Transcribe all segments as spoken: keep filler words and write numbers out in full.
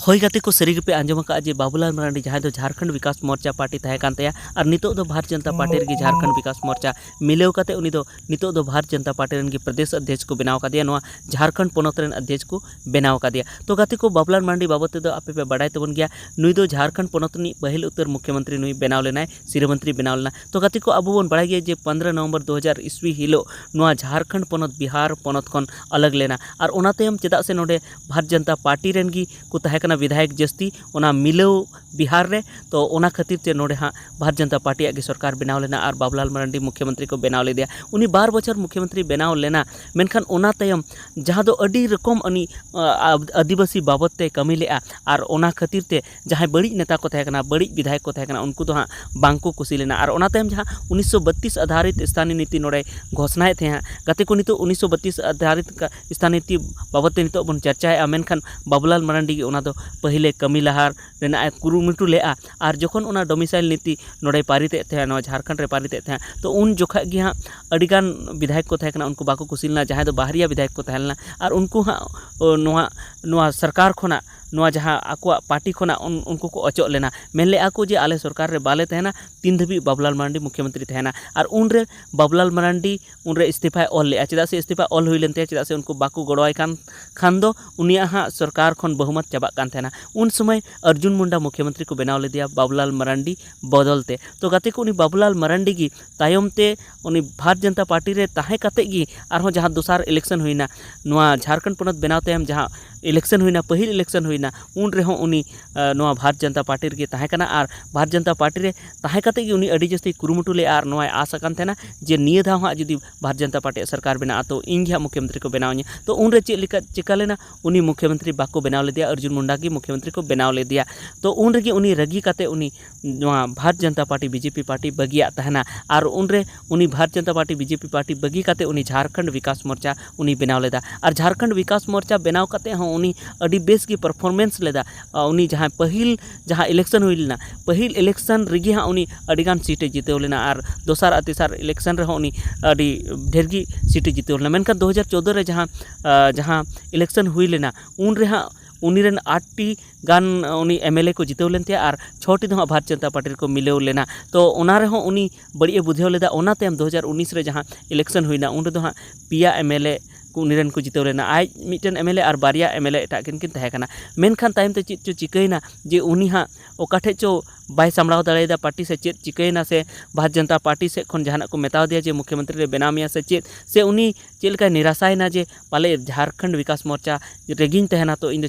ᱦᱳᱭ ᱜᱟᱛᱮ ᱠᱚ, ᱥᱟᱹᱨᱤ ᱜᱮᱯᱮ ᱟᱸᱡᱚᱢ ᱟᱠᱟᱫᱼᱟ ᱡᱮ ᱵᱟᱵᱩᱞᱟᱞ ᱢᱟᱨᱟᱱᱰᱤ, ᱡᱟᱦᱟᱸᱭ ᱫᱚ ᱡᱷᱟᱲᱠᱷᱚᱸᱰ ᱵᱤᱠᱟᱥ ᱢᱳᱨᱪᱟ ᱯᱟᱨᱴᱤ ᱛᱟᱦᱮᱸ ᱠᱟᱱ ᱛᱟᱭᱟ ᱟᱨ ᱱᱤᱛᱚᱜ ᱫᱚ ᱵᱷᱟᱨᱚᱛ ᱡᱚᱱᱚᱛᱟ ᱯᱟᱨᱴᱤ ᱨᱮᱜᱮ ᱡᱷᱟᱲᱠᱷᱚᱸᱰ ᱵᱤᱠᱟᱥ ᱢᱳᱨᱪᱟ ᱢᱤᱞᱟᱹᱣ ᱠᱟᱛᱮ ᱩᱱᱤ ᱫᱚ ᱱᱤᱛᱚᱜ ᱫᱚ ᱵᱷᱟᱨᱚᱛ ᱡᱚᱱᱚᱛᱟ ᱯᱟᱨᱴᱤ ᱨᱮᱱ ᱜᱮ ᱯᱨᱚᱫᱮᱥ ᱚᱫᱷᱭᱚᱠᱥ ᱠᱚ ᱵᱮᱱᱟᱣ ᱟᱠᱟᱫᱮᱭᱟ, ᱱᱚᱣᱟ ᱡᱷᱟᱲᱠᱷᱚᱸᱰ ᱯᱚᱱᱚᱛ ᱨᱮᱱ ᱚᱫᱷᱭᱚᱠᱥ ᱠᱚ ᱵᱮᱱᱟᱣ ᱟᱠᱟᱫᱮᱭᱟ᱾ ᱛᱚ ᱜᱟᱛᱮ ᱠᱚ, ᱵᱟᱵᱩᱞᱟᱞ ᱢᱟᱨᱟᱱᱰᱤ ᱵᱟᱵᱚᱫ ᱛᱮᱫᱚ ᱟᱯᱮ ᱯᱮ ᱵᱟᱰᱟᱭ ᱛᱟᱵᱚᱱ ᱜᱮᱭᱟ, ᱱᱩᱭ ᱫᱚ ᱡᱷᱟᱲᱠᱷᱚᱸᱰ ᱯᱚᱱᱚᱛ ᱨᱤᱱᱤᱡ ᱯᱟᱹᱦᱤᱞ ᱩᱛᱟᱹᱨ ᱢᱩᱠᱷᱭᱚᱢᱚᱱᱛᱨᱤ ᱱᱩᱭ ᱵᱮᱱᱟᱣ ᱞᱮᱱᱟᱭ, ᱥᱤᱨᱟᱹ ᱢᱚᱱᱛᱨᱤ ᱵᱮᱱᱟᱣ ᱞᱮᱱᱟ᱾ ᱛᱚ ᱜᱟᱛᱮ ᱠᱚ, ᱟᱵᱚ ᱵᱚᱱ ᱵᱟᱲᱟᱭ ᱜᱮᱭᱟ ᱡᱮ ᱯᱚᱱᱫᱽᱨᱚ ᱱᱚᱵᱷᱮᱢᱵᱚᱨ ᱫᱩ ᱦᱟᱡᱟᱨ ᱤᱥᱣᱤ ᱦᱤᱞᱳᱜ ᱱᱚᱣᱟ ᱡᱷᱟᱲᱠᱷᱚᱸᱰ ᱯᱚᱱᱚᱛ ᱵᱤᱦᱟᱨ ᱯᱚᱱᱚᱛ ᱠᱷᱚᱱ ᱟᱞᱟᱜᱽ ᱞᱮᱱᱟ᱾ ᱟᱨ ᱚᱱᱟ ᱛᱟᱭᱚᱢ ᱪᱮᱫᱟᱜ ᱥᱮ ᱱᱚᱰᱮ ᱵᱷᱟᱨᱚᱛ ᱡᱚᱱᱚᱛᱟ ᱯᱟᱨᱴᱤ ᱨᱮᱱ ᱜᱮ ᱠᱚ ᱛᱟᱦᱮᱸ ᱠᱟᱱᱟ ᱵᱤᱫᱷᱟᱭᱚᱠ ᱡᱟᱹᱥᱛᱤ, ᱚᱱᱟ ᱢᱤᱞᱟᱹᱣ ᱵᱤᱦᱟᱨ ᱨᱮ᱾ ᱛᱚ ᱚᱱᱟ ᱠᱷᱟᱹᱛᱤᱨ ᱛᱮ ᱱᱚᱰᱮ ᱦᱟᱸᱜ ᱵᱷᱟᱨᱚᱛ ᱡᱚᱱᱚᱛᱟ ᱯᱟᱨᱴᱤᱭᱟᱜ ᱜᱮ ᱥᱚᱨᱠᱟᱨ ᱵᱮᱱᱟᱣ ᱞᱮᱱᱟ ᱟᱨ ᱵᱟᱵᱩᱞᱟᱞ ᱢᱟᱨᱟᱱᱰᱤ ᱢᱩᱠᱷᱭᱚᱢᱚᱱᱛᱨᱤ ᱠᱚ ᱵᱮᱱᱟᱣ ᱞᱮᱫᱮᱭᱟ᱾ ᱩᱱᱤ ᱵᱟᱨ ᱵᱚᱪᱷᱚᱨ ᱢᱩᱠᱷᱭᱚᱢᱚᱱᱛᱨᱤ ᱵᱮᱱᱟᱣ ᱞᱮᱱᱟ, ᱢᱮᱱᱠᱷᱟᱱ ᱚᱱᱟ ᱛᱟᱭᱚᱢ ᱡᱟᱦᱟᱸ ᱫᱚ ᱟᱹᱰᱤ ᱨᱚᱠᱚᱢ ᱩᱱᱤ, ᱟ, ᱟᱹᱫᱤᱵᱟᱹᱥᱤ ᱵᱟᱵᱚᱫ ᱛᱮ ᱠᱟᱹᱢᱤ ᱞᱮᱫᱼᱟ, ᱟᱨ ᱚᱱᱟ ᱠᱷᱟᱹᱛᱤᱨ ᱛᱮ ᱡᱟᱦᱟᱸᱭ ᱵᱟᱹᱲᱤᱡ ᱱᱮᱛᱟ ᱠᱚ ᱛᱟᱦᱮᱸ ᱠᱟᱱᱟ, ᱵᱟᱹᱲᱤᱡ ᱵᱤᱫᱷᱟᱭᱚᱠ ᱠᱚ ᱛᱟᱦᱮᱸ ᱠᱟᱱᱟ, ᱩᱱᱠᱩ ᱫᱚ ᱦᱟᱸᱜ ᱵᱟᱝ ᱠᱚ ᱠᱩᱥᱤ ᱞᱮᱱᱟ᱾ ᱟᱨ ᱚᱱᱟ ᱛᱟᱭᱚᱢ ᱡᱟᱦᱟᱸ ᱩᱱᱤᱥᱥᱚ ᱵᱟᱛᱤᱥ ᱟᱫᱷᱟᱨᱤᱛ ᱥᱛᱷᱟᱱᱤᱭᱚ ᱱᱤᱛᱤ ᱱᱚᱰᱮ ᱜᱷᱳᱥᱱᱟᱭᱮᱫ ᱛᱟᱦᱮᱸᱫ ᱜᱟᱛᱮ ᱠᱚ, ᱱᱤᱛᱚᱜ ᱩᱱᱤᱥᱥᱚ ᱵᱟᱛᱤᱥ ᱟᱫᱷᱟᱨᱤᱛ ᱠᱟ-, ᱥᱛᱷᱟᱱᱤᱭᱚ ᱱᱤᱛᱤ ᱵᱟᱵᱚᱫ ᱛᱮ ᱱᱤᱛᱚᱜ ᱵᱚᱱ ᱪᱟᱨᱪᱟᱭᱮᱫᱼᱟ, ᱢᱮᱱᱠᱷᱟᱱ ᱵᱟᱵᱩᱞᱟᱞ ᱢᱟᱨᱟᱱᱰᱤ ᱜᱮ ᱚᱱᱟ ᱫᱚ ᱯᱟᱹᱦᱤᱞᱮ ᱠᱟᱹᱢᱤ ᱞᱟᱦᱟ ᱨᱮᱱᱟᱜ ᱮ ᱠᱩᱨᱩᱢᱩᱴᱩ ᱞᱮᱫᱼᱟ᱾ ᱟᱨ ᱡᱚᱠᱷᱚᱱ ᱚᱱᱟ domicile ᱱᱤᱛᱤ ᱱᱚᱰᱮᱭ ᱯᱟᱹᱨᱤᱛᱮᱫ ᱛᱟᱦᱮᱸᱫ, ᱱᱚᱣᱟ ᱡᱷᱟᱲᱠᱷᱚᱸᱰ ᱨᱮ ᱯᱟᱹᱨᱤᱛᱮᱫ ᱛᱟᱦᱮᱸᱫ, ᱛᱚ ᱩᱱ ᱡᱚᱠᱷᱟᱡ ᱜᱮ ᱦᱟᱸᱜ ᱟᱹᱰᱤᱜᱟᱱ ᱵᱤᱫᱷᱟᱭᱚᱠ ᱠᱚ ᱛᱟᱦᱮᱸ ᱠᱟᱱᱟ, ᱩᱱᱠᱩ ᱵᱟᱠᱚ ᱠᱩᱥᱤ ᱞᱮᱱᱟ, ᱡᱟᱦᱟᱸᱭ ᱫᱚ ᱵᱟᱦᱨᱤᱭᱟ ᱵᱤᱫᱷᱟᱭᱚᱠ ᱠᱚ ᱛᱟᱦᱮᱸ ᱞᱮᱱᱟ᱾ ᱟᱨ ᱩᱱᱠᱩ ᱦᱟᱸᱜ, ᱚ, ᱱᱚᱣᱟ, ᱱᱚᱣᱟ ᱥᱚᱨᱠᱟᱨ ᱠᱷᱚᱱᱟᱜ, ᱱᱚᱣᱟ ᱡᱟᱦᱟᱸ ᱟᱠᱚᱣᱟᱜ ᱯᱟᱨᱴᱤ ᱠᱷᱚᱱᱟᱜ ᱩᱱ-, ᱩᱱᱠᱩ ᱠᱚ ᱚᱪᱚᱜ ᱞᱮᱱᱟ, ᱢᱮᱱ ᱞᱮᱫᱼᱟ ᱠᱚ ᱡᱮ ᱟᱞᱮ ᱥᱚᱨᱠᱟᱨ ᱨᱮ ᱵᱟᱞᱮ ᱛᱟᱦᱮᱱᱟ ᱛᱤᱱ ᱫᱷᱟᱹᱵᱤᱡ ᱵᱟᱵᱩᱞᱟᱞ ᱢᱟᱨᱟᱱᱰᱤ ᱢᱩᱠᱷᱭᱚᱢᱚᱱᱛᱨᱤ ᱛᱟᱦᱮᱱᱟ᱾ ᱟᱨ ᱩᱱᱨᱮ ᱵᱟᱵᱩᱞᱟᱞ ᱢᱟᱨᱟᱱᱰᱤ ᱩᱱᱨᱮ ᱤᱥᱛᱤᱯᱷᱟᱭ ᱚᱞ ᱞᱮᱫᱼᱟ᱾ ᱪᱮᱫᱟᱜ ᱥᱮ ᱤᱥᱛᱤᱯᱷᱟ ᱚᱞ ᱦᱩᱭ ᱞᱮᱱ ᱛᱟᱭᱟ, ᱪᱮᱫᱟᱜ ᱥᱮ ᱩᱱᱠᱩ ᱵᱟᱠᱚ ᱜᱚᱲᱚᱣᱟᱭ ᱠᱟᱱ ᱠᱷᱟᱱ ᱫᱚ ᱩᱱᱤᱭᱟᱜ ᱦᱟᱸᱜ ᱥᱚᱨᱠᱟᱨ ᱠᱷᱚᱱ ᱵᱚᱦᱩᱢᱚᱛ ᱪᱟᱵᱟᱜ ᱠᱟᱱ ᱛᱟᱦᱮᱱᱟ᱾ ᱩᱱ ᱥᱚᱢᱚᱭ ᱚᱨᱡᱩᱱ ᱢᱩᱱᱰᱟ ᱢᱩᱠᱷᱭᱚᱢᱚᱱᱛᱨᱤ ᱠᱚ ᱵᱮᱱᱟᱣ ᱞᱮᱫᱮᱭᱟ ᱵᱟᱵᱩᱞᱟᱞ ᱢᱟᱨᱟᱱᱰᱤ ᱵᱚᱫᱚᱞ ᱛᱮ᱾ ᱛᱚ ᱜᱟᱛᱮ ᱠᱚ, ᱩᱱᱤ ᱵᱟᱵᱩᱞᱟᱞ ᱢᱟᱨᱟᱱᱰᱤ ᱜᱮ ᱛᱟᱭᱚᱢ ᱛᱮ ᱩᱱᱤ ᱵᱷᱟᱨᱚᱛ ᱡᱚᱱᱚᱛᱟ ᱯᱟᱨᱴᱤ ᱨᱮ ᱛᱟᱦᱮᱸ ᱠᱟᱛᱮᱫ ᱜᱮ ᱟᱨᱦᱚᱸ ᱡᱟᱦᱟᱸ ᱫᱚᱥᱟᱨ election ᱦᱩᱭᱱᱟ, ᱱᱚᱣᱟ ᱡᱷᱟᱲᱠᱷᱚᱸᱰ ᱯᱚᱱᱚᱛ ᱵᱮᱱᱟᱣ ᱛᱟᱭᱚᱢ ᱡᱟᱦᱟᱸ election ᱦᱩᱭᱱᱟ, ᱯᱟᱹᱦᱤᱞ election ᱦᱩᱭᱱᱟ, ᱩᱱ ᱨᱮᱦᱚᱸ ᱩᱱᱤ, ᱟ, ᱱᱚᱣᱟ ᱵᱷᱟᱨᱚᱛ ᱡᱚᱱᱚᱛᱟ ᱯᱟᱨᱴᱤ ᱨᱮᱜᱮ ᱛᱟᱦᱮᱸ ᱠᱟᱱᱟ᱾ ᱟᱨ ᱵᱷᱟᱨᱚᱛ ᱡᱚᱱᱚᱛᱟ ᱯᱟᱨᱴᱤ ᱨᱮ ᱛᱟᱦᱮᱸ ᱠᱟᱛᱮᱫ ᱜᱮ ᱩᱱᱤ ᱟᱹᱰᱤ ᱡᱟᱹᱥᱛᱤ ᱠᱩᱨᱩᱢᱩᱴᱩ ᱞᱮᱫᱼᱟ ᱟᱨ ᱱᱚᱣᱟᱭ ᱟᱸᱥ ᱟᱠᱟᱱ ᱛᱟᱦᱮᱱᱟ ᱡᱮ ᱱᱤᱭᱟᱹ ᱫᱷᱟᱣ ᱦᱟᱸᱜ ᱡᱩᱫᱤ ᱵᱷᱟᱨᱚᱛ ᱡᱚᱱᱚᱛᱟ ᱯᱟᱨᱴᱤᱭᱟᱜ ᱥᱚᱨᱠᱟᱨ ᱵᱮᱱᱟᱜᱼᱟ, ᱛᱚ ᱤᱧ ᱜᱮ ᱦᱟᱸᱜ ᱢᱩᱠᱷᱭᱚᱢᱚᱱᱛᱨᱤ ᱠᱚ ᱵᱮᱱᱟᱣ ᱤᱧᱟ᱾ ᱛᱚ ᱩᱱᱨᱮ ᱪᱮᱫ ᱞᱮᱠᱟ ᱪᱤᱠᱟ ᱞᱮᱱᱟ? ᱩᱱᱤ ᱢᱩᱠᱷᱭᱚᱢᱚᱱᱛᱨᱤ ᱵᱟᱠᱚ ᱵᱮᱱᱟᱣ ᱞᱮᱫᱮᱭᱟ, ᱚᱨᱡᱩᱱ ᱢᱩᱱᱰᱟ ᱜᱮ ᱢᱩᱠᱷᱭᱚᱢᱚᱱᱛᱨᱤ ᱠᱚ ᱵᱮᱱᱟᱣ ᱞᱮᱫᱮᱭᱟ᱾ ᱛᱚ ᱩᱱ ᱨᱮᱜᱮ ᱩᱱᱤ ᱨᱟᱹᱜᱤ ᱠᱟᱛᱮ ᱩᱱᱤ ᱱᱚᱣᱟ Bharat Janata party, BJP party ᱵᱟᱹᱜᱤᱭᱟᱜ ᱛᱟᱦᱮᱱᱟ᱾ ᱟᱨ ᱩᱱᱨᱮ ᱩᱱᱤ Bharat Janata party, BJP party ᱵᱟᱹᱜᱤ ᱠᱟᱛᱮ ᱩᱱᱤ ᱡᱷᱟᱲᱠᱷᱚᱸᱰ ᱵᱤᱠᱟᱥ ᱢᱳᱨᱪᱟ ᱩᱱᱤ ᱵᱮᱱᱟᱣ ᱞᱮᱫᱟ᱾ ᱟᱨ ᱡᱷᱟᱲᱠᱷᱚᱸᱰ ᱵᱤᱠᱟᱥ ᱢᱳᱨᱪᱟ ᱵᱮᱱᱟᱣ ᱠᱟᱛᱮ ᱦᱚᱸ ᱩᱱᱤ ᱟᱹᱰᱤ ᱵᱮᱥ ᱜᱮ performance ᱞᱮᱫᱟ᱾ ᱟ, ᱩᱱᱤ ᱡᱟᱦᱟᱸ ᱯᱟᱹᱦᱤᱞ ᱡᱟᱦᱟᱸ election ᱦᱩᱭ ᱞᱮᱱᱟ, ᱯᱟᱹᱦᱤᱞ election ᱨᱮᱜᱮ ᱦᱟᱸᱜ ᱩᱱᱤ ᱟᱹᱰᱤᱜᱟᱱ seat ᱮ ᱡᱤᱛᱟᱹᱣ ᱞᱮᱱᱟ᱾ ᱟᱨ ᱫᱚᱥᱟᱨ ᱟᱨ ᱛᱮᱥᱟᱨ election ᱨᱮᱦᱚᱸ ᱩᱱᱤ ᱟᱹᱰᱤ ᱰᱷᱮᱨ ᱜᱮ seat ᱮ ᱡᱤᱛᱟᱹᱣ ᱞᱮᱱᱟ᱾ ᱢᱮᱱᱠᱷᱟᱱ ᱫᱩ ᱦᱟᱡᱟᱨ ᱪᱳᱫᱽᱫᱳ ᱨᱮ ᱡᱟᱦᱟᱸ, ᱟ, ᱡᱟᱦᱟᱸ election ᱦᱩᱭ ᱞᱮᱱᱟ, ᱩᱱ ᱨᱮ ᱦᱟᱸᱜ ᱩᱱᱤ ᱨᱮᱱ ᱟᱴ ᱴᱤ ᱜᱟᱱ ᱩᱱᱤ ᱮᱢ ᱮᱞ ᱮ ᱠᱚ ᱡᱤᱛᱟᱹᱣ ᱞᱮᱱ ᱛᱟᱭᱟ ᱟᱨ ᱪᱷᱚ ᱴᱤ ᱫᱚ ᱦᱟᱸᱜ ᱵᱷᱟᱨᱚᱛ ᱡᱚᱱᱚᱛᱟ ᱯᱟᱨᱴᱤ ᱨᱮᱠᱚ ᱢᱤᱞᱟᱹᱣ ᱞᱮᱱᱟ᱾ ᱛᱚ ᱚᱱᱟ ᱨᱮᱦᱚᱸ ᱩᱱᱤ ᱵᱟᱹᱲᱤᱡ ᱮ ᱵᱩᱡᱷᱟᱹᱣ ᱞᱮᱫᱟ᱾ ᱚᱱᱟ ᱛᱟᱭᱚᱢ ᱫᱩ ᱦᱟᱡᱟᱨ ᱩᱱᱤᱥ ᱨᱮ ᱡᱟᱦᱟᱸ election ᱦᱩᱭᱱᱟ, ᱚᱸᱰᱮ ᱫᱚ ᱦᱟᱸᱜ ᱯᱮᱭᱟ ᱮᱢ ᱮᱞ ᱮ ᱠᱚ ᱩᱱᱤ ᱨᱮᱱ ᱠᱚ ᱡᱤᱛᱟᱹᱣ ᱞᱮᱱᱟ, ᱟᱡ ᱢᱤᱫᱴᱮᱱ ᱮᱢ ᱮᱞ ᱮ ᱟᱨ ᱵᱟᱨᱭᱟ ᱮᱢ ᱮᱞ ᱮ ᱮᱴᱟᱜ ᱠᱤᱱ ᱠᱤᱱ ᱛᱟᱦᱮᱸ ᱠᱟᱱᱟ᱾ ᱢᱮᱱᱠᱷᱟᱱ ᱛᱟᱭᱚᱢ ᱛᱮ ᱪᱮᱫ ᱪᱚ ᱪᱤᱠᱟᱹᱭᱮᱱᱟ ᱡᱮ ᱩᱱᱤ ᱦᱟᱸᱜ ᱚᱠᱟ ᱴᱷᱮᱡ ᱪᱚ ᱵᱟᱭ ᱥᱟᱢᱵᱲᱟᱣ ᱫᱟᱲᱮᱭᱟᱫᱟ ᱯᱟᱨᱴᱤ ᱥᱮ ᱪᱮᱫ ᱪᱤᱠᱟᱹᱭᱮᱱᱟ, ᱥᱮ ᱵᱷᱟᱨᱚᱛ ᱡᱚᱱᱚᱛᱟ ᱯᱟᱨᱴᱤ ᱥᱮᱫ ᱠᱷᱚᱱ ᱡᱟᱦᱟᱱᱟᱜ ᱠᱚ ᱢᱮᱛᱟᱣ ᱫᱮᱭᱟ ᱡᱮ ᱢᱩᱠᱷᱭᱚᱢᱚᱱᱛᱨᱤ ᱞᱮ ᱵᱮᱱᱟᱣ ᱢᱮᱭᱟ ᱥᱮ ᱪᱮᱫ, ᱥᱮ ᱩᱱᱤ ᱪᱮᱫ ᱞᱮᱠᱟᱭ ᱱᱤᱨᱟᱥᱟᱭᱮᱱᱟ ᱡᱮ ᱯᱟᱞᱮ ᱡᱷᱟᱲᱠᱷᱚᱸᱰ ᱵᱤᱠᱟᱥ ᱢᱳᱨᱪᱟ ᱨᱮᱜᱮᱧ ᱛᱟᱦᱮᱱᱟ, ᱛᱚ ᱤᱧ ᱫᱚ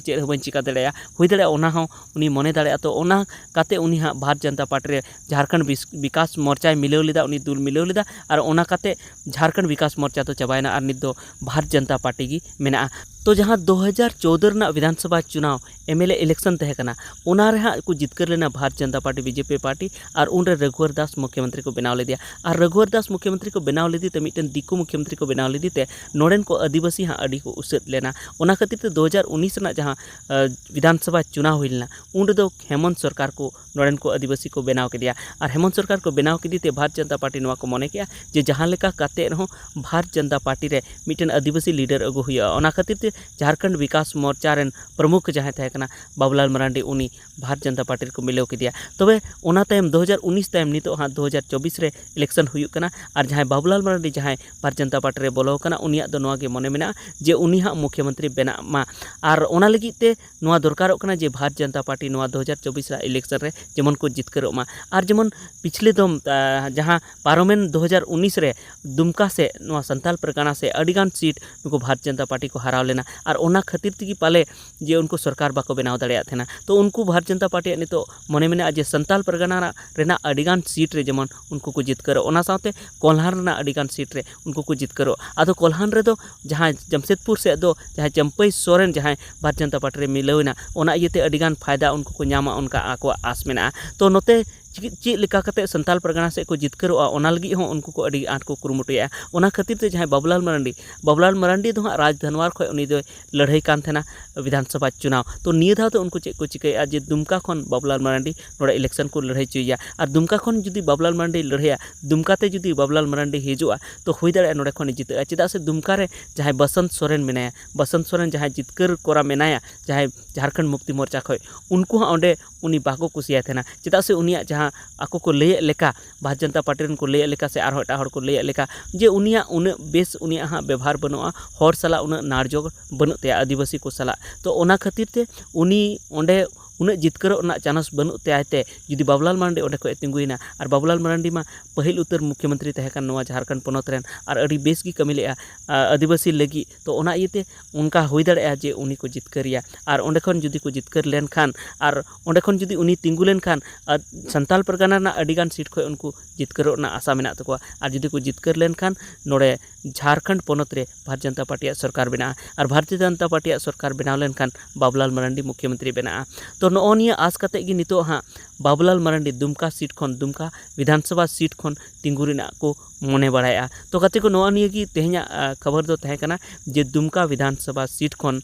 ᱪᱮᱫ ᱦᱚᱸ ᱵᱟᱹᱧ ᱪᱤᱠᱟ ᱫᱟᱲᱮᱭᱟᱜᱼᱟ᱾ ᱦᱩᱭ ᱫᱟᱲᱮᱭᱟᱜᱼᱟ ᱚᱱᱟ ᱦᱚᱸ ᱩᱱᱤ ᱢᱚᱱᱮ ᱫᱟᱲᱮᱭᱟᱜᱼᱟ᱾ ᱛᱚ ᱚᱱᱟ ᱠᱟᱛᱮ ᱩᱱᱤ ᱦᱟᱸᱜ ᱵᱷᱟᱨᱚᱛ ᱡᱚᱱᱚᱛᱟ ᱯᱟᱨᱴᱤ ᱨᱮ ᱡᱷᱟᱲᱠᱷᱚᱸᱰ ᱵᱤᱥ-, ᱵᱤᱠᱟᱥ ᱢᱳᱨᱪᱟᱭ ᱢᱤᱞᱟᱹᱣ ᱞᱮᱫᱟ, ᱩᱱᱤ ᱫᱩᱞ ᱢᱤᱞᱟᱹᱣ ᱞᱮᱫᱟ ᱟᱨ ᱚᱱᱟ ᱠᱟᱛᱮ ᱡᱷᱟᱲᱠᱷᱚᱸᱰ ᱵᱤᱠᱟᱥ ᱢᱳᱨᱪᱟ ᱫᱚ ᱪᱟᱵᱟᱭᱮᱱᱟ ᱟᱨ ᱱᱤᱛ ᱫᱚ ᱵᱷᱟᱨᱚᱛ ᱡᱚᱱᱚᱛᱟ ᱯᱟᱨᱴᱤ ᱜᱮ ᱢᱮᱱᱟᱜᱼᱟ᱾ ᱛᱚ ᱡᱟᱦᱟᱸ ᱫᱩ ᱦᱟᱡᱟᱨ ᱪᱳᱫᱫᱳ ᱨᱮᱱᱟᱜ ᱵᱤᱫᱷᱟᱱ ᱥᱚᱵᱷᱟ ᱪᱩᱱᱟᱣ ᱮᱢ ᱮᱞ ᱮ election ᱛᱟᱦᱮᱸ ᱠᱟᱱᱟ, ᱚᱱᱟ ᱨᱮ ᱦᱟᱸᱜ ᱠᱚ ᱡᱤᱛᱠᱟᱹᱨ ᱞᱮᱱᱟ Bharat Janata party, B J P party, ᱟᱨ ᱩᱱᱨᱮ ᱨᱟᱹᱜᱷᱩᱣᱟᱨ ᱫᱟᱥ ᱢᱩᱠᱷᱭᱚᱢᱚᱱᱛᱨᱤ ᱠᱚ ᱵᱮᱱᱟᱣ ᱞᱮᱫᱮᱭᱟ᱾ ᱟᱨ ᱨᱟᱹᱜᱷᱩᱣᱟᱨ ᱫᱟᱥ ᱢᱩᱠᱷᱭᱚᱢᱚᱱᱛᱨᱤ ᱠᱚ ᱵᱮᱱᱟᱣ ᱞᱮᱫᱮ ᱛᱮ, ᱢᱤᱫᱴᱮᱱ ᱫᱤᱠᱩ ᱢᱩᱠᱷᱭᱚᱢᱚᱱᱛᱨᱤ ᱠᱚ ᱵᱮᱱᱟᱣ ᱞᱮᱫᱮ ᱛᱮ ᱱᱚᱰᱮᱱ ᱠᱚ ᱟᱹᱫᱤᱵᱟᱹᱥᱤ ᱦᱟᱸᱜ ᱟᱹᱰᱤ ᱠᱚ ᱩᱥᱟᱹᱫ ᱞᱮᱱᱟ᱾ ᱚᱱᱟ ᱠᱷᱟᱹᱛᱤᱨ ᱛᱮ ᱫᱩ ᱦᱟᱡᱟᱨ ᱩᱱᱤᱥ ᱨᱮᱱᱟᱜ ᱡᱟᱦᱟᱸ, ᱟᱸ, ᱵᱤᱫᱷᱟᱱ ᱥᱚᱵᱷᱟ ᱪᱩᱱᱟᱣ ᱦᱩᱭ ᱞᱮᱱᱟ, ᱩᱱ ᱨᱮᱫᱚ ᱦᱮᱢᱚᱱᱛ ᱥᱚᱨᱠᱟᱨ ᱠᱚ ᱱᱚᱰᱮᱱ ᱠᱚ ᱟᱹᱫᱤᱵᱟᱹᱥᱤ ᱠᱚ ᱵᱮᱱᱟᱣ ᱠᱮᱫᱮᱭᱟ᱾ ᱟᱨ ᱦᱮᱢᱚᱱᱛ ᱥᱚᱨᱠᱟᱨ ᱠᱚ ᱵᱮᱱᱟᱣ ᱠᱮᱫᱮ ᱛᱮ ᱵᱷᱟᱨᱚᱛ ᱡᱚᱱᱚᱛᱟ ᱯᱟᱨᱴᱤ ᱱᱚᱣᱟ ᱠᱚ ᱢᱚᱱᱮ ᱠᱮᱜᱼᱟ ᱡᱮ ᱡᱟᱦᱟᱸ ᱞᱮᱠᱟ ᱠᱟᱛᱮ ᱨᱮᱦᱚᱸ ᱵᱷᱟᱨᱚᱛ ᱡᱚᱱᱚᱛᱟ ᱯᱟᱨᱴᱤ ᱨᱮ ᱢᱤᱫᱴᱮᱱ ᱟᱹᱫᱤᱵᱟᱹᱥᱤ leader ᱟᱹᱜᱩ ᱦᱩᱭᱩᱜᱼᱟ᱾ ᱚᱱᱟ ᱠᱷᱟᱹᱛᱤᱨ ᱛᱮ ᱡᱷᱟᱲᱠᱷᱚᱸᱰ ᱵᱤᱠᱟᱥ ᱢᱳᱨᱪᱟ ᱨᱮᱱ ᱯᱨᱚᱢᱩᱠᱷ ᱡᱟᱦᱟᱸᱭ ᱛᱟᱦᱮᱸ ᱠᱟᱱᱟ ᱵᱟᱵᱩᱞᱟᱞ ᱢᱟᱨᱟᱱᱰᱤ, ᱩᱱᱤ ᱵᱷᱟᱨᱚᱛ ᱡᱚᱱᱚᱛᱟ ᱯᱟᱨᱴᱤ ᱨᱮᱠᱚ ᱢᱤᱞᱟᱹᱣ ᱠᱮᱫᱮᱭᱟ᱾ ᱛᱚᱵᱮ ᱚᱱᱟ ᱛᱟᱭᱚᱢ ᱫᱩ ᱦᱟᱡᱟᱨ ᱩᱱᱤᱥ ᱛᱟᱭᱚᱢ ᱱᱤᱛᱚᱜ ᱦᱟᱸᱜ ᱫᱩ ᱦᱟᱡᱟᱨ ᱪᱚᱵᱵᱤᱥ ᱨᱮ election ᱦᱩᱭᱩᱜ ᱠᱟᱱᱟ᱾ ᱟᱨ ᱡᱟᱦᱟᱸᱭ ᱵᱟᱵᱩᱞᱟᱞ ᱢᱟᱨᱟᱱᱰᱤ ᱡᱟᱦᱟᱸᱭ ᱵᱷᱟᱨᱚᱛ ᱡᱚᱱᱚᱛᱟ ᱯᱟᱨᱴᱤ ᱨᱮ ᱵᱚᱞᱚ ᱟᱠᱟᱱᱟ, ᱩᱱᱤᱭᱟᱜ ᱫᱚ ᱱᱚᱣᱟ ᱜᱮ ᱢᱚᱱᱮ ᱢᱮᱱᱟᱜᱼᱟ ᱡᱮ ᱩᱱᱤ ᱦᱟᱸᱜ ᱢᱩᱠᱷᱭᱚᱢᱚᱱᱛᱨᱤ ᱵᱮᱱᱟᱜ ᱢᱟ᱾ ᱟᱨ ᱚᱱᱟ ᱞᱟᱹᱜᱤᱫ ᱛᱮ ᱱᱚᱣᱟ ᱫᱚᱨᱠᱟᱨᱚᱜ ᱠᱟᱱᱟ ᱡᱮ ᱵᱷᱟᱨᱚᱛ ᱡᱚᱱᱚᱛᱟ ᱯᱟᱨᱴᱤ ᱱᱚᱣᱟ ᱫᱩ ᱦᱟᱡᱟᱨ ᱪᱚᱵᱵᱤᱥ ᱨᱮᱱᱟᱜ election ᱨᱮ ᱡᱮᱢᱚᱱ ᱠᱚ ᱡᱤᱛᱠᱟᱹᱨᱚᱜ ᱢᱟ᱾ ᱟᱨ ᱡᱮᱢᱚᱱ ᱯᱤᱪᱷᱞᱮ ᱫᱚᱢ, ᱟ, ᱡᱟᱦᱟᱸ ᱯᱟᱨᱚᱢᱮᱱ ᱫᱩ ᱦᱟᱡᱟᱨ ᱩᱱᱤᱥ ᱨᱮ ᱫᱩᱢᱠᱟ ᱥᱮ ᱱᱚᱣᱟ ᱥᱟᱱᱛᱟᱞ ᱯᱟᱨᱜᱟᱱᱟ ᱥᱮ ᱟᱹᱰᱤᱜᱟᱱ seat ᱱᱩᱠᱩ ᱵᱷᱟᱨᱚᱛ ᱡᱚᱱᱚᱛᱟ ᱯᱟᱨᱴᱤ ᱠᱚ ᱦᱟᱨᱟᱣ ᱞᱮᱱᱟ᱾ ᱟᱨ ᱚᱱᱟ ᱠᱷᱟᱹᱛᱤᱨ ᱛᱮᱜᱮ ᱯᱟᱞᱮ ᱡᱮ ᱩᱱᱠᱩ ᱥᱚᱨᱠᱟᱨ ᱵᱟᱠᱚ ᱵᱮᱱᱟᱣ ᱫᱟᱲᱮᱭᱟᱜ ᱛᱟᱦᱮᱱᱟ᱾ ᱛᱚ ᱩᱱᱠᱩ ᱵᱷᱟᱨᱚᱛ ᱡᱚᱱᱚᱛᱟ ᱯᱟᱨᱴᱤᱭᱟᱜ ᱱᱤᱛᱚᱜ ᱢᱚᱱᱮ ᱢᱮᱱᱟᱜᱼᱟ ᱡᱮ ᱥᱟᱱᱛᱟᱞ ᱯᱟᱨᱜᱟᱱᱟ ᱨᱮᱱᱟᱜ ᱟᱹᱰᱤᱜᱟᱱ seat ᱨᱮ ᱡᱮᱢᱚᱱ ᱩᱱᱠᱩ ᱠᱚ ᱡᱤᱛᱠᱟᱹᱨᱚᱜ, ᱚᱱᱟ ᱥᱟᱶᱛᱮ ᱠᱚᱞᱦᱟᱱ ᱨᱮᱱᱟᱜ ᱟᱹᱰᱤᱜᱟᱱ seat ᱨᱮ ᱩᱱᱠᱩ ᱠᱚ ᱡᱤᱛᱠᱟᱹᱨᱚᱜ᱾ ᱟᱫᱚ ᱠᱚᱞᱦᱟᱱ ᱨᱮᱫᱚ ᱡᱟᱦᱟᱸᱭ ᱡᱟᱢᱥᱮᱫᱽᱯᱩᱨ ᱥᱮᱫ ᱫᱚ ᱡᱟᱦᱟᱸᱭ ᱪᱟᱹᱢᱯᱟᱹᱭ ᱥᱚᱨᱮᱱ ᱡᱟᱦᱟᱸᱭ ᱵᱷᱟᱨᱚᱛ ᱡᱚᱱᱚᱛᱟ ᱯᱟᱨᱴᱤ ᱨᱮ ᱢᱤᱞᱟᱹᱣ ᱮᱱᱟ, ᱚᱱᱟ ᱤᱭᱟᱹᱛᱮ ᱟᱹᱰᱤᱜᱟᱱ ᱯᱷᱟᱭᱫᱟ ᱩᱱᱠᱩ ᱠᱚ ᱧᱟᱢᱟ, ᱚᱱᱠᱟ ᱟᱠᱚᱣᱟᱜ ᱟᱸᱥ ᱢᱮᱱᱟᱜᱼᱟ᱾ ᱛᱚ ᱱᱚᱛᱮ ᱪᱮᱫ ᱪᱮᱫ ᱞᱮᱠᱟ ᱠᱟᱛᱮ ᱥᱟᱱᱛᱟᱞ ᱯᱟᱨᱜᱟᱱᱟ ᱥᱮᱫ ᱠᱚ ᱡᱤᱛᱠᱟᱹᱨᱚᱜᱼᱟ, ᱚᱱᱟ ᱞᱟᱹᱜᱤᱫ ᱦᱚᱸ ᱩᱱᱠᱩ ᱠᱚ ᱟᱹᱰᱤ ᱟᱸᱴ ᱠᱚ ᱠᱩᱨᱩᱢᱩᱴᱩᱭᱟ᱾ ᱚᱱᱟ ᱠᱷᱟᱹᱛᱤᱨ ᱛᱮ ᱡᱟᱦᱟᱸᱭ ᱵᱟᱵᱩᱞᱟᱞ ᱢᱟᱨᱟᱱᱰᱤ, ᱵᱟᱵᱩᱞᱟᱞ ᱢᱟᱨᱟᱱᱰᱤ ᱫᱚ ᱦᱟᱸᱜ ᱨᱟᱡᱽ ᱫᱷᱟᱱᱣᱟᱨ ᱠᱷᱚᱱ ᱩᱱᱤ ᱫᱚᱭ ᱞᱟᱹᱲᱦᱟᱹᱭ ᱠᱟᱱ ᱛᱟᱦᱮᱱᱟ ᱵᱤᱫᱷᱟᱱ ᱥᱚᱵᱷᱟ ᱪᱩᱱᱟᱣ᱾ ᱛᱚ ᱱᱤᱭᱟᱹ ᱫᱷᱟᱣ ᱫᱚ ᱩᱱᱠᱩ ᱪᱮᱫ ᱠᱚ ᱪᱤᱠᱟᱹᱭᱮᱫᱼᱟ ᱡᱮ ᱫᱩᱢᱠᱟ ᱠᱷᱚᱱ ᱵᱟᱵᱩᱞᱟᱞ ᱢᱟᱨᱟᱱᱰᱤ ᱱᱚᱰᱮ election ᱠᱚ ᱞᱟᱹᱲᱦᱟᱹᱭ ᱦᱚᱪᱚᱭᱮᱭᱟ, ᱟᱨ ᱫᱩᱢᱠᱟ ᱠᱷᱚᱱ ᱡᱩᱫᱤ ᱵᱟᱵᱩᱞᱟᱞ ᱢᱟᱨᱟᱱᱰᱤ ᱞᱟᱹᱲᱦᱟᱹᱭᱟ, ᱫᱩᱢᱠᱟ ᱛᱮ ᱡᱩᱫᱤ ᱵᱟᱵᱩᱞᱟᱞ ᱢᱟᱨᱟᱱᱰᱤ ᱦᱤᱡᱩᱜᱼᱟ, ᱛᱚ ᱦᱩᱭ ᱫᱟᱲᱮᱭᱟᱜᱼᱟ ᱱᱚᱰᱮ ᱠᱷᱚᱱ ᱡᱤᱛᱟᱹᱜᱼᱟ᱾ ᱪᱮᱫᱟᱜ ᱥᱮ ᱫᱩᱢᱠᱟ ᱨᱮ ᱡᱟᱦᱟᱸᱭ ᱵᱟᱥᱚᱱᱛ ᱥᱚᱨᱮᱱ ᱢᱮᱱᱟᱭᱟ, ᱵᱟᱥᱚᱱᱛ ᱥᱚᱨᱮᱱ ᱡᱟᱦᱟᱸᱭ ᱡᱤᱛᱠᱟᱹᱨ ᱠᱚᱨᱟ ᱢᱮᱱᱟᱭᱟ, ᱡᱟᱦᱟᱸᱭ ᱡᱷᱟᱲᱠᱷᱚᱸᱰ ᱢᱩᱠᱛᱤ ᱢᱳᱨᱪᱟ ᱠᱷᱚᱱ, ᱩᱱᱠᱩ ᱦᱚᱸ ᱚᱸᱰᱮ ᱩᱱᱤ ᱵᱟᱠᱚ ᱠᱩᱥᱤᱭᱟᱭ ᱛᱟᱦᱮᱱᱟ᱾ ᱪᱮᱫᱟᱜ ᱥᱮ ᱩᱱᱤᱭᱟᱜ ᱡᱟᱦᱟᱸ ᱟᱠᱚ ᱠᱚ ᱞᱟᱹᱭᱮᱫ ᱞᱮᱠᱟ, ᱵᱷᱟᱨᱚᱛ ᱡᱚᱱᱚᱛᱟ ᱯᱟᱨᱴᱤ ᱨᱮᱱ ᱠᱚ ᱞᱟᱹᱭᱮᱫ ᱞᱮᱠᱟ ᱥᱮ ᱟᱨᱦᱚᱸ ᱮᱴᱟᱜ ᱦᱚᱲ ᱠᱚ ᱞᱟᱹᱭᱮᱫ ᱞᱮᱠᱟ, ᱡᱮ ᱩᱱᱤᱭᱟᱜ ᱩᱱᱟᱹᱜ ᱵᱮᱥ ᱩᱱᱤᱭᱟᱜ ᱦᱟᱸᱜ ᱵᱮᱵᱚᱦᱟᱨ ᱵᱟᱹᱱᱩᱜᱼᱟ, ᱦᱚᱲ ᱥᱟᱞᱟᱜ ᱩᱱᱟᱹᱜ ᱱᱟᱲᱡᱚ ᱵᱟᱹᱱᱩᱜ ᱛᱟᱭᱟ, ᱟᱹᱫᱤᱵᱟᱹᱥᱤ ᱠᱚ ᱥᱟᱞᱟᱜ᱾ ᱛᱚ ᱚᱱᱟ ᱠᱷᱟᱹᱛᱤᱨ ᱛᱮ ᱩᱱᱤ ᱚᱸᱰᱮ ᱩᱱᱟᱹᱜ ᱡᱤᱛᱠᱟᱹᱨᱚᱜ ᱨᱮᱱᱟᱜ chance ᱵᱟᱹᱱᱩᱜ ᱛᱟᱭ ᱛᱮ, ᱡᱩᱫᱤ ᱵᱟᱵᱩᱞᱟᱞ ᱢᱟᱨᱟᱱᱰᱤ ᱚᱸᱰᱮ ᱠᱷᱚᱱ ᱮ ᱛᱤᱸᱜᱩᱭᱮᱱᱟ, ᱟᱨ ᱵᱟᱵᱩᱞᱟᱞ ᱢᱟᱨᱟᱱᱰᱤ ᱢᱟ ᱯᱟᱹᱦᱤᱞ ᱩᱛᱟᱹᱨ ᱢᱩᱠᱷᱭᱚᱢᱚᱱᱛᱨᱤ ᱛᱟᱦᱮᱸ ᱠᱟᱱ ᱱᱚᱣᱟ ᱡᱷᱟᱲᱠᱷᱚᱸᱰ ᱯᱚᱱᱚᱛ ᱨᱮᱱ, ᱟᱨ ᱟᱹᱰᱤ ᱵᱮᱥ ᱜᱮ ᱠᱟᱹᱢᱤ ᱞᱮᱫᱼᱟ, ᱟ, ᱟᱹᱫᱤᱵᱟᱹᱥᱤ ᱞᱟᱹᱜᱤᱫ᱾ ᱛᱚ ᱚᱱᱟ ᱤᱭᱟᱹᱛᱮ ᱚᱱᱠᱟ ᱦᱩᱭ ᱫᱟᱲᱮᱭᱟᱜᱼᱟ ᱡᱮ ᱩᱱᱤ ᱠᱚ ᱡᱤᱛᱠᱟᱹᱨᱮᱭᱟ, ᱟᱨ ᱚᱸᱰᱮ ᱠᱷᱚᱱ ᱡᱩᱫᱤ ᱠᱚ ᱡᱤᱛᱠᱟᱹᱨ ᱞᱮᱱᱠᱷᱟᱱ, ᱟᱨ ᱚᱸᱰᱮ ᱠᱷᱚᱱ ᱡᱩᱫᱤ ᱩᱱᱤ ᱛᱤᱸᱜᱩ ᱞᱮᱱᱠᱷᱟᱱ, ᱟᱨ ᱥᱟᱱᱛᱟᱞ ᱯᱟᱨᱜᱟᱱᱟ ᱨᱮᱱᱟᱜ ᱟᱹᱰᱤᱜᱟᱱ seat ᱠᱷᱚᱱ ᱩᱱᱠᱩ ᱡᱤᱛᱠᱟᱹᱨᱚᱜ ᱨᱮᱱᱟᱜ ᱟᱥᱟ ᱢᱮᱱᱟᱜ ᱛᱟᱠᱚᱣᱟ᱾ ᱟᱨ ᱡᱩᱫᱤ ᱠᱚ ᱡᱤᱛᱠᱟᱹᱨ ᱞᱮᱱᱠᱷᱟᱱ ᱱᱚᱰᱮ ᱡᱷᱟᱲᱠᱷᱚᱸᱰ ᱯᱚᱱᱚᱛ ᱨᱮ ᱵᱷᱟᱨᱚᱛᱤᱭᱚ ᱡᱚᱱᱚᱛᱟ ᱯᱟᱨᱴᱤᱭᱟᱜ ᱥᱚᱨᱠᱟᱨ ᱵᱮᱱᱟᱜᱼᱟ, ᱟᱨ ᱵᱷᱟᱨᱚᱛᱤᱭᱚ ᱡᱚᱱᱚᱛᱟ ᱯᱟᱨᱴᱤᱭᱟᱜ ᱥᱚᱨᱠᱟᱨ ᱵᱮᱱᱟᱣ ᱞᱮᱱᱠᱷᱟᱱ ᱵᱟᱵᱩᱞᱟᱞ ᱢᱟᱨᱟᱱᱰᱤ ᱢᱩᱠᱷᱭᱚᱢᱚᱱᱛᱨᱤ ᱵᱮᱱᱟᱜᱼᱟ᱾ ᱛᱚ ᱱᱚᱜᱼᱚ ᱱᱤᱭᱟᱹ ᱟᱥ ᱠᱟᱛᱮ ᱜᱮ ᱱᱤᱛᱚᱜ ᱦᱟᱸᱜ ᱵᱟᱵᱩᱞᱟᱞ ᱢᱟᱨᱟᱱᱰᱤ ᱫᱩᱢᱠᱟ seat ᱠᱷᱚᱱ, ᱫᱩᱢᱠᱟ ᱵᱤᱫᱷᱟᱱᱥᱚᱵᱷᱟ seat ᱠᱷᱚᱱ ᱛᱤᱸᱜᱩ ᱨᱮᱱᱟᱜ ᱠᱚ ᱢᱚᱱᱮ ᱵᱟᱲᱟᱭᱮᱫᱼᱟ᱾ ᱛᱚ ᱜᱟᱛᱮ ᱠᱚ, ᱱᱚᱣᱟ ᱱᱤᱭᱟᱹ ᱜᱮ ᱛᱮᱦᱮᱧᱟᱜ, ᱟ, ᱠᱷᱚᱵᱚᱨ ᱫᱚ ᱛᱟᱦᱮᱸ ᱠᱟᱱᱟ ᱡᱮ ᱫᱩᱢᱠᱟ ᱵᱤᱫᱷᱟᱱ ᱥᱚᱵᱷᱟ seat ᱠᱷᱚᱱ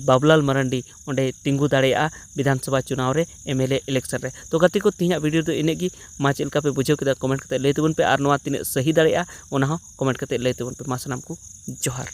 ᱵᱟᱵᱩᱞᱟᱞ ᱢᱟᱨᱟᱱᱰᱤ ᱚᱸᱰᱮ ᱛᱤᱸᱜᱩ ᱫᱟᱲᱮᱭᱟᱜᱼᱟ ᱵᱤᱫᱷᱟᱱ ᱥᱚᱵᱷᱟ ᱪᱩᱱᱟᱣ ᱨᱮ, MLA election ᱨᱮ᱾ ᱛᱚ ᱜᱟᱛᱮ ᱠᱚ, ᱛᱮᱦᱮᱧᱟᱜ video ᱫᱚ ᱤᱱᱟᱹᱜ ᱜᱮ᱾ ᱢᱟ ᱪᱮᱫ ᱞᱮᱠᱟ ᱯᱮ ᱵᱩᱡᱷᱟᱹᱣ ᱠᱮᱫᱟ comment ᱠᱟᱛᱮ ᱞᱟᱹᱭ ᱛᱟᱵᱚᱱ ᱯᱮ, ᱟᱨ ᱱᱚᱣᱟ ᱛᱤᱱᱟᱹᱜ ᱥᱟᱹᱦᱤ ᱫᱟᱲᱮᱭᱟᱜᱼᱟ ᱚᱱᱟ ᱦᱚᱸ comment ᱠᱟᱛᱮ ᱞᱟᱹᱭ ᱛᱟᱵᱚᱱ ᱯᱮ᱾ ᱢᱟ ᱥᱟᱱᱟᱢ ᱠᱚ ᱡᱚᱦᱟᱨ᱾